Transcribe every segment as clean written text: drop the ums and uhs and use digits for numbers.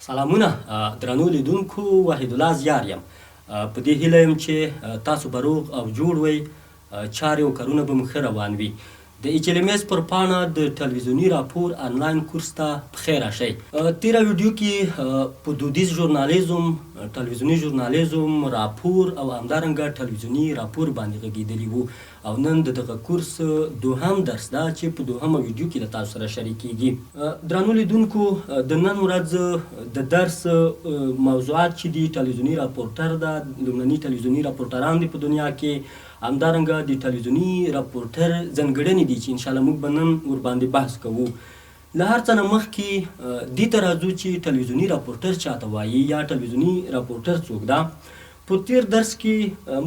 سلامونه درنو لیدونکو، وحیدالله زیار یم. په دې هیله یم چې تاسو به روغ او جوړ وئ، چارې او کارونه به مو ښه روان وي. د ایچ ال ایم ایس پر پاڼه د ټلویزیوني راپور انلاین کورس ته پخیر راشئ. تیره ویډیو کې په دودیز ژورنالیزم، ټلویزیوني ژورنالیزم، راپور او همدارنګه ټلویزیوني راپور باندې غږیدلي وو او نن د دغه کورس دوهم درس ده چې په دوهمه ویډیو کې له تاسو سره شریکیږي. درنو لیدونکو، د نن ورځ د درس موضوعات چې دي، ټلویزیوني راپورټر ده، لومړني ټلویزیوني راپورټران دي په دنیا کې، همدارنګه د ټلویزیوني راپورټر ځانګړنې دي چې انشاءالله موږ به نن ورباندې بحث کوو. له هر څه نه مخکې دې ته راځو چې ټلویزیوني راپورټر چاته وایي یا ټلویزیوني راپورټر څوک ده. په تېر درس کې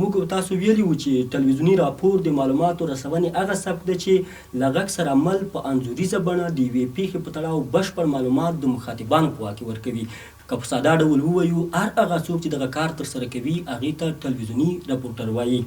موږ او تاسو ویلي وو چې ټلویزیوني راپور د معلوماتو رسونې هغه سبک ده چې له غږ سره مل په انځوریزه بڼه د یوې پېښې په تړاو بشپړ معلومات د مخاطبانو په واک کې ورکوي. که په ساده ډول ووایو، هر هغه څوک چې دغه کار ترسره کوي هغې ته ټلویزیوني راپورټر وایي.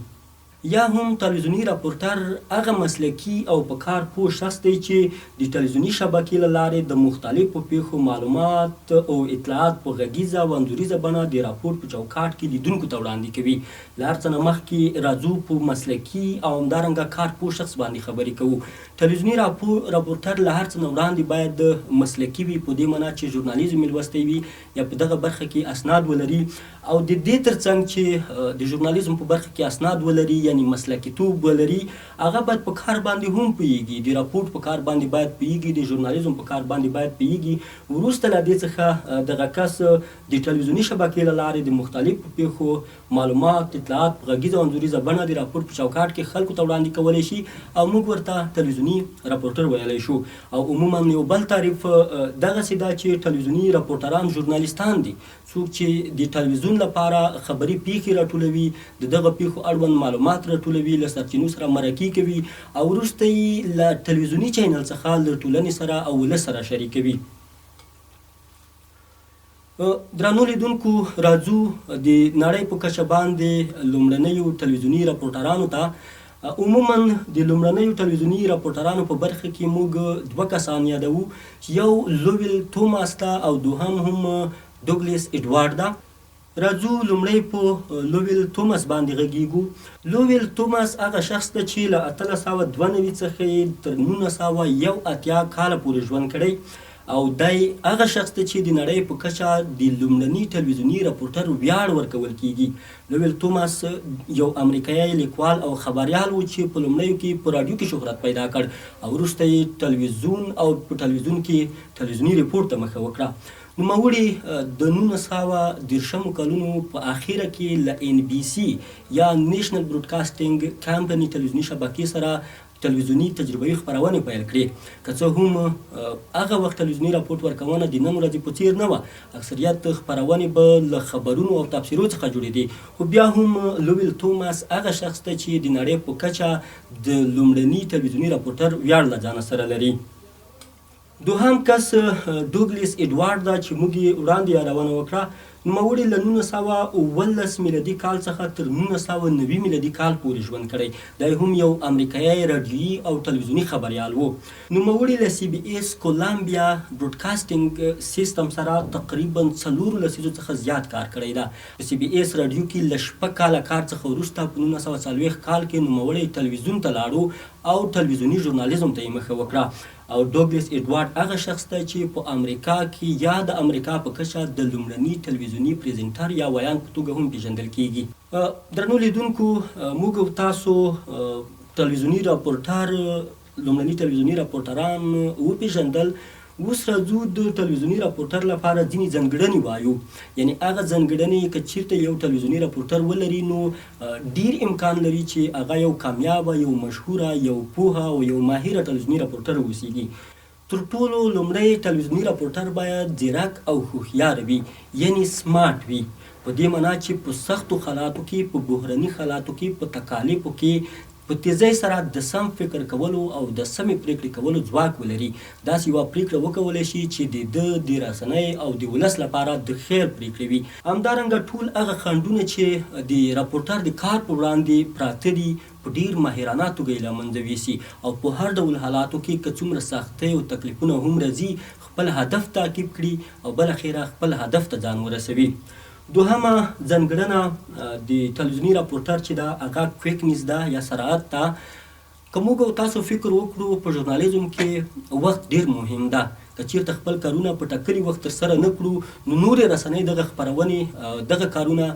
یا هم ټلویزیوني راپورټر هغه مسلکي او په کار پوه شخص دی چې د ټلویزیوني شبکې له لارې د مختلفو پېښو معلومات او اطلاعات په غږیزه او انځوریزه بڼه د راپور په چوکاټ کې لیدونکو ته وړاندې کوي. له هر څه نه مخکې راځو په مسلکي او همدارنګه کار پوه شخص باندې خبرې کوو. ټلویزیوني راپورټر له هر څه نه وړاندې باید مسلکي وي، په دې مانا چې ژورنالیزم یې لوستی وي یا په دغه برخه کې اسناد ولري، او د دې ترڅنګ چې د ژورنالیزم په برخه کې اسناد ولري یعنی مسلکیتوب ولري، هغه باید په کار باندې هم پوهیږي، د راپورټ په کار باندې باید پوهیږي، د ژورنالیزم په کار باندې باید پوهیږي. وروسته له دې څخه دغه کس د ټلویزیوني شبکې له لارې د مختلفو پېښو معلومات، اطلاعات په غږیزه او انځوریزه بڼه د راپورټ په چوکاټ کې خلکو ته وړاندې کولی شي او موږ ورته ټلویزیوني راپورټر ویلی شو. او عموما یو بل تعریف دغسې ده چې ټلویزیوني راپورټران ژورنالیستان دي، څوک چې د ټلویزیون لپاره خبري پېښې راټولوي، د دغه پېښو اړوند معلومات راټولوي، له سرچینو سره مرکې کوي او وروسته یې له ټلویزیوني چینل څخه له ټولنې سره او ولس سره شریکوي. درنو لیدونکو، راځو د نړۍ په کچه باندې لومړنیو ټلویزیوني راپورټرانو ته. عموما د لومړنیو ټلویزیوني راپورټرانو په برخه کې موږ دوه کسان یادوو چې یو لویل توماس ده او دوهم هم دوګلیس ایډوارډ ده. راځو لومړی په لویل توماس باندې غږیږو. لویل توماس هغه شخص ده چې له 1892 څخه یې تر 1981 کاله پورې ژوند کړی او دی هغه شخص دی چې د نړۍ په کچه د لومړني ټلویزیوني راپورټر ویاړ ورکول کیږي. لویل توماس یو امریکایی لیکوال او خبریال و چې په لومړیو کې په راډیو کې شهرت پیدا کړ او وروسته یې ټلویزیون او په ټلویزیون کې ټلویزیوني رپورټ ته مخه وکړه. نوموړي د 1930مو کلونو په اخیره کې له ان بي سي یا نیشنل بروډکاسټینګ کمپني ټلویزیوني شبکې سره ټلویزیوني تجربوي خپرونې پیل کړې. که څه هم هغه وخت ټلویزیوني راپورټ ورکونه د نن ورځې په څېر نه وه، اکثریت خپرونې به له خبرونو او تبصرو څخه جوړېدې، خو بیا هم لویل توماس هغه شخص دی چې د نړۍ په کچه د لومړني ټلویزیوني راپورټر ویاړ له ځانه سره لري. دوهم کس ډوګلیس ایډوارډ ده چې موږ یې وړاندې یادونه وکړه. نوموړي له 1917 میلادي کال څخه تر 1990 میلادي کال پورې ژوند کړی. دی هم یو امریکایی راډیويي او ټلویزیوني خبریال و. نوموړي له سي بي ایس کولمبیا بروډکاسټینګ سیستم سره تقریباً څلورو لسیزو څخه زیات کار کړی ده. په سي بي ایس راډیو کې له شپږ کاله کار څخه وروسته په 1940 کال کې نوموړی ټلویزیون ته لاړو او ټلویزیوني ژورنالیزم ته یې مخه وکړه. او ډوګلیس ایډوارډ هغه شخص دی چې په امریکا کې یا د امریکا په کچه د لومړني ټلویزیوني پریزنټر یا ویاند په توګه هم پیژندل کیږي. درنو لیدونکو، موږ او تاسو ټلویزیوني راپورټر، لومړني ټلویزیوني راپورټران وپیژندل. اوس راځو د ټلویزیوني راپورټر لپاره ځینې ځانګړنې وایو، یعنې هغه ځانګړنې که چیرته یو ټلویزیوني راپورټر ولري نو ډیر امکان لري چې هغه یو کامیابه، یو مشهوره، یو پوهه او یو ماهره ټلویزیوني راپورټر اوسیږي. تر ټولو لومړی ټلویزیوني راپورټر باید ځیرک او هوښیار وي، یعنې سمارټ وي، په دې مانا چې په سختو خالاتو کې، په بحراني خالاتو کې، په تکالیفو کې په تیزۍ سره د سم فکر کولو او د سمې پریکړې کولو ځواک ولري، داسې یوه پریکړه وکولی شي چې د ده، د رسنۍ او د ولس لپاره د خیر پریکړې وي. همدارنګه ټول هغه خنډونه چې د راپورټر د کار په وړاندې پراته دي، په ډیر ماهرانه توګه یې له منځه ویسي او په هر ډول حالاتو کې که څومره سختۍ او تکلیفونه هم راځي خپل هدف تعقیب کړي او بالاخره خپل هدف ته ځان ورسوي. دوهمه ځانګړنه د تلویزیوني راپورټر چې ده هغه کویکنیس ده یا سرعت ده. که موږ او تاسو فکر وکړو په ژورنالیزم کې وخت ډیر مهم ده، که چیرته خپل کارونه په ټاکلي وخت ترسره نه کړو نو نورې رسنۍ دغه خپرونې دغه کارونه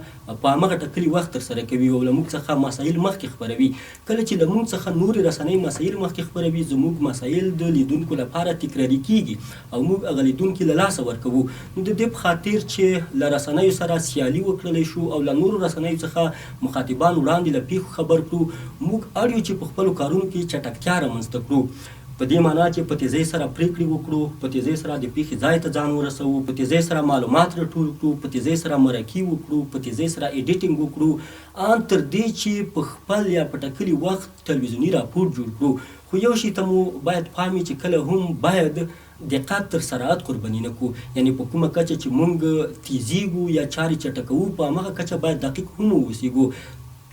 په همغه ټاکلي وخت ترسره کوي او له موږ څخه مسایل مخکې خپروي. کله چې له موږ څخه نورې رسنۍ مسایل مخکې خپروي زموږ مسایل د لیدونکو لپاره تکراري کیږي او موږ هغه لیدونکي له لاسه ورکوو. نو د دې په خاطر چې له رسنیو سره سیالي وکړلی شو او له نورو رسنیو څخه مخاطبان وړاندې له پېښو خبر کړو، موږ اړ یو چې په خپلو کارونو کې چټکتیا رامنځته کړو. په دې مانا چې په تېزۍ سره پرېکړې وکړو، په تېزۍ سره د پېښې ځای ته ځان ورسوو، په تېزۍ سره معلومات راټول کړو، په تېزۍ سره مرکې وکړو، په تېزۍ سره ایډیټنګ وکړو، ان تر دې چې په خپل یا په ټاکلي وخت ټلویزیوني راپور جوړ کړو. خو یو شي ته مو باید پام وي چې کله هم باید دقت تر سرعت قرباني نه کړو، یعنې په کومه کچه چې مونږ تیزیږو یا چارې چټکوو په همغه کچه باید دقیق هم واوسیږو،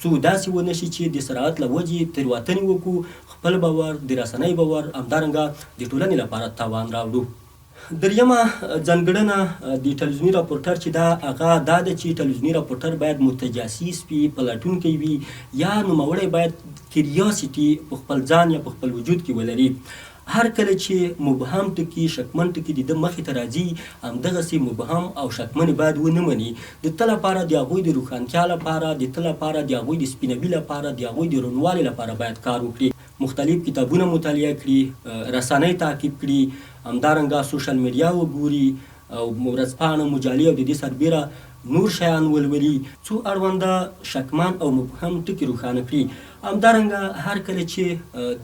څو داسې ونه شي چې د سرعت له وجې تیروتنې وکړو، خپل باور، د رسنۍ باور، همدارنګه د ټولنې لپاره تاوان راوړو. دریمه ځانګړنه د ټلویزیوني راپورټر چې ده هغه دا ده چې ټلویزیوني راپورټر باید متجسس وي، پلټونکی وي، یا نوموړی باید کیریاسیټي په خپل ځان یا په خپل وجود کې ولري. هر کله چې مبهم ټکي، شکمن ټکي د ده مخې ته راځي، همدغسې مبهم او شکمنې باید ونه مني. د تل لپاره د هغوی د روښانتیا لپاره، د تل لپاره د هغوی د سپینوي لپاره، د هغوی د روڼوالي لپاره باید کار وکړي. مختلف کتابونه مطالعه کړي، رسنۍ تعقیب کړي، همدارنګه سوشل میډیا وګوري او ورځپاڼه، مجلې او د دې سربېره نور شیان ولولي، څو اړونده شکمن او مبهم ټکي روښانه کړي. همدارنګه هر کله چې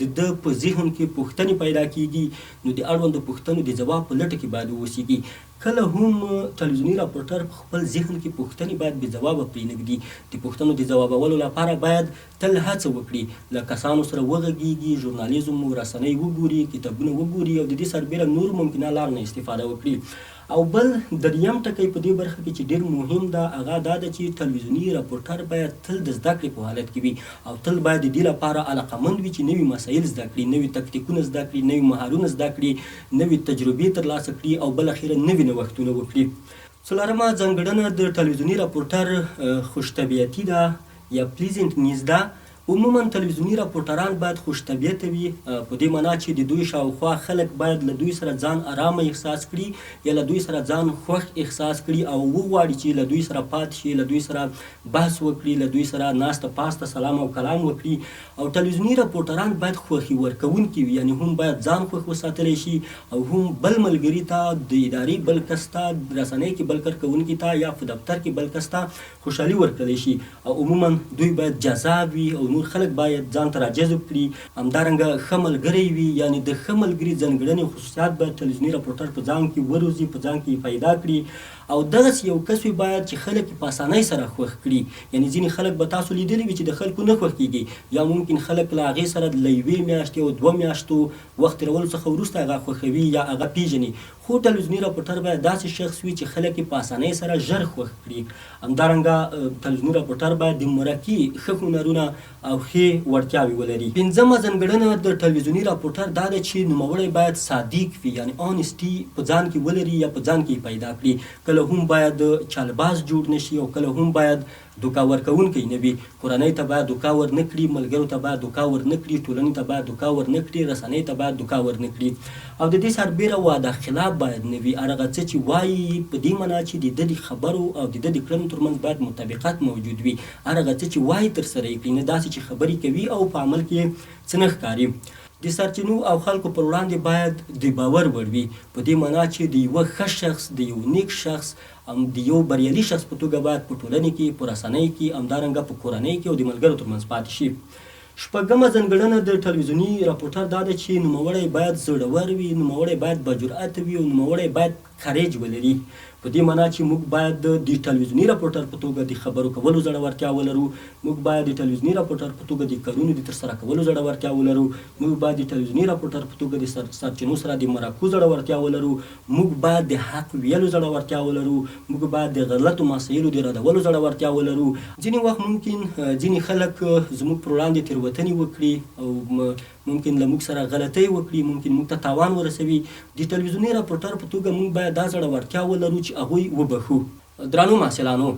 د ده په ذهن کې پوښتنې پیدا کېږي، نو د اړوندو پوښتنو د ځواب په لټه کې باید واوسېږي. کله هم ټلویزیوني راپورټر په خپل ذهن کې پوښتنې باید بې ځوابه پرې نه ږدي. د پوښتنو د ځوابولو لپاره باید تل هڅه وکړي، له کسانو سره وغږېږي، ژورنالیزم و رسنۍ وګوري، کتابونه وګوري او د دې سربېره نورو ممکنه لارو نه استفاده وکړي. او بل دریم ټکی په دې برخه کې چې ډېر مهم ده هغه دا ده چې ټلویزیوني راپورټر باید تل د زده کړې په حالت کې وي او تل باید د دې لپاره علاقمند وي چې نوي مسایل زده کړي، نوي تکتیکونه زده کړي، نوي مهارونه زده کړي، نوي تجربې ترلاسه کړي او بالاخره نوي نوښتونه وکړي. څلورمه ځانګړنه د ټلویزیوني راپورټر خوش طبیعتي ده یا پلیزنټنیس ده. عموماً تلویزیوني راپورټران باید خوش طبیعته وي، په دې مانا چې د دوی شاوخوا خلک باید له دوی سره ځان ارامه احساس کړي یا له دوی سره ځان خوښ احساس کړي او وغواړي چې له دوی سره پاتې شي، له دوی سره بحث وکړي، له دوی سره ناسته پاسته، سلام او کلام وکړي. او تلویزیوني راپورټران باید خوښي ورکوونکي وي، یعنې هم باید ځان خوښ وساتلی شي او هم بل ملګري ته، د ادارې بل کس ته، رسنۍ کې بل کارکوونکي ته یا په دفتر کې بل کس ته خوشحالي ورکړلی شي. او عموماً دوی باید جذاب وي او نور خلک باید ځان ته راجذب کړي. همدارنګه ښه ملګری وي، یعنې د ښه ملګري ځانګړنې او خصوصیات باید تلویزیوني راپورټر په ځان کې وروزي، په ځان کې یې پیدا کړي. او دغسې یو کس وي باید چې خلک یې په اسانۍ سره خوښ کړي. یعنې ځینې خلک به تاسو لیدلي وي چې د خلکو نه خوښ کېږي، یا ممکن خلک له هغې سره له یوې میاشتې او دوه میاشتو وخت تېرولو څخه وروسته هغه خوښوي یا هغه پېژني. خو تلویزیوني راپورټر باید داسې شخص وي چې خلک یې په اسانۍ سره ژر خوښ کړي. همدارنګه تلویزیوني راپورټر باید د مرکې ښه هنرونه او ښې وړتیاوې ولري. پنځمه ځانګړنه د ټلویزیوني راپورټر دا ده چې نوموړی باید صادق وي، یعنې آنسټي په ځان کې ولري یا په ځان کې یې پیدا کړي. کله هم باید چالباز جوړ نه شي او کله هم باید دوکه ورکوونکی نه وي. کورنۍ ته باید دوکه ور نه کړي، ملګرو ته باید دوکه ور نه کړي، ټولنې ته باید دوکه ور نه کړي، رسنۍ ته باید دوکه ور نه کړي. او د دې سربېره وعده خلاف باید نه وي. هر هغه څه چې وايي په دې مانا چې د ده د خبرو او د ده د کړنو ترمنځ باید مطابقت موجود وي. هر هغه څه چې وايي ترسره یې کړي، نه داسې چې خبرې کوي او په عمل کې یې څه نه ښکاري. د سرچینو او خلکو پر وړاندې باید د باور وړ وي، په دې مانا چې د یوه ښه شخص، د یو نیک شخص، د یو بریالي شخص په توګه باید په ټولنې کې، په رسنۍ کې، همدارنګه په کورنۍ کې او د ملګرو ترمنځ پاتې شي. شپږمه ځانګړنه د ټلویزیوني راپورټر دا ده چې نوموړی باید زړور وي، نوموړی باید باجرأته وي او نوموړی باید کریج ولري. په دې مانا چې موږ باید د ټلویزیوني راپورټر په توګه د خبرو کولو زړورتیا ولرو، موږ باید د ټلویزیوني راپورټر په توګه د کارونو د ترسره کولو زړورتیا ولرو، موږ باید د ټلویزیوني راپورټر په توګه د سرچینو سره د مرکو زړورتیا ولرو، موږ باید د حق ویلو زړورتیا ولرو، موږ باید د غلطو مسایلو د ردولو زړورتیا ولرو. ځینې وخت ممکن ځینې خلک زموږ پر وړاندې تېروتنې وکړي او ممکن له موږ سره غلطۍ وکړي، ممکن موږ ته تاوان ورسوي. د ټلویزیوني راپورټر په توګه موږ باید دا زړورتیا ولرو چې هغوی وبښو. درنو محصلانو!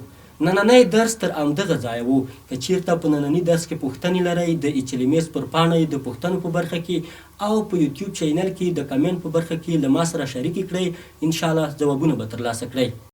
نننی درس تر همدغه ځایه وو. که چیرته په ننني درس کې پوښتنې لرئ، د HLMS پر پاڼه یې د پوښتنو په برخه کې او په یوتیوب چینل کې د کمنټ په برخه کې له ما سره شریکې کړئ، ان شاءالله ځوابونه به ترلاسه کړئ.